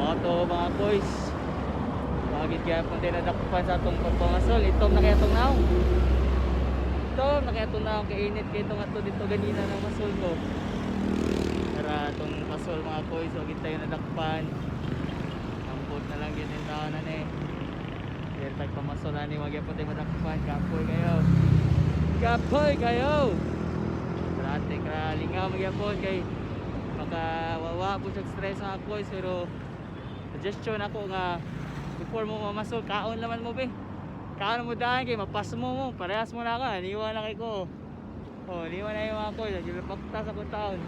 Auto, mga boys. Bakit kaya kung tinadakpan sa atong pagpamasol, itom na kaya itong naong. Itom na kaya itong naong, kainit kaya itong ato dito ganina ng masol ko. Tara, itong pasol, mga boys, wag tayo nadakpan. Ampot na lang yun yung tao na ni. Dahil tag pamasol na ni, wag yan po tayo madakpan. Kapoy kayo. Kapoy kayo! Trate ka, lingaw magyapon kay makawawa po siya stress, mga boys, pero suggestion ako nga before mo mamasol, kaon naman mo be, kaon mo dahil kay mapas mo mo parehas mo na ka niwa na kay ko. Oh, niwa na yung mga koy nagilapakta sa kong taon,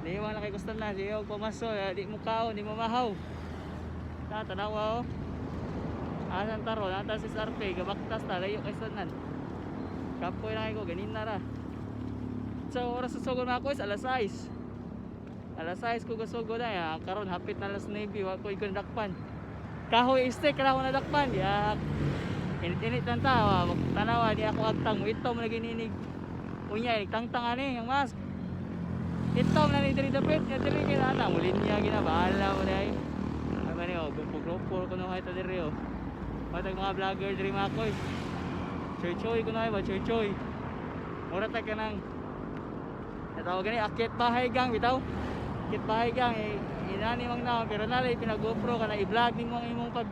niwa na kay gusto na di og pamasol eh, di mo kaon, di mo mahaw ta. Tanawa oh, asan taro nata si SRP gabaktas ta, layo kay sanan. Kapoy na kay ko ganin na ra sa oras sa sugod, mga koys, alas 6. Alas 6 ko gasugod na ya. Karon hapit na alas 9, wa ko ikon dakpan. Kahoy stick ra ako nadakpan. Ya. Init-init lang ta, wa. Tanawa di ako agtang itom na gininig. Unya tangtang ani ang mask. Itom na ni diri dapit, ya diri kay ana mulin niya gina bahala mo dai. Ay man oh, grupo ko no hay ta diri oh. Patag mga vlogger diri, mga koys. Choy choy ko na ba, choy choy. Mura ta ka nang natawag gani akit bahay gang bitaw. Akit bahay gang eh, inani mang na pero nalay pinag GoPro ka na i-vlog nimo ang imong pag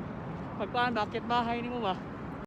pagkuan ba akit bahay nimo ba.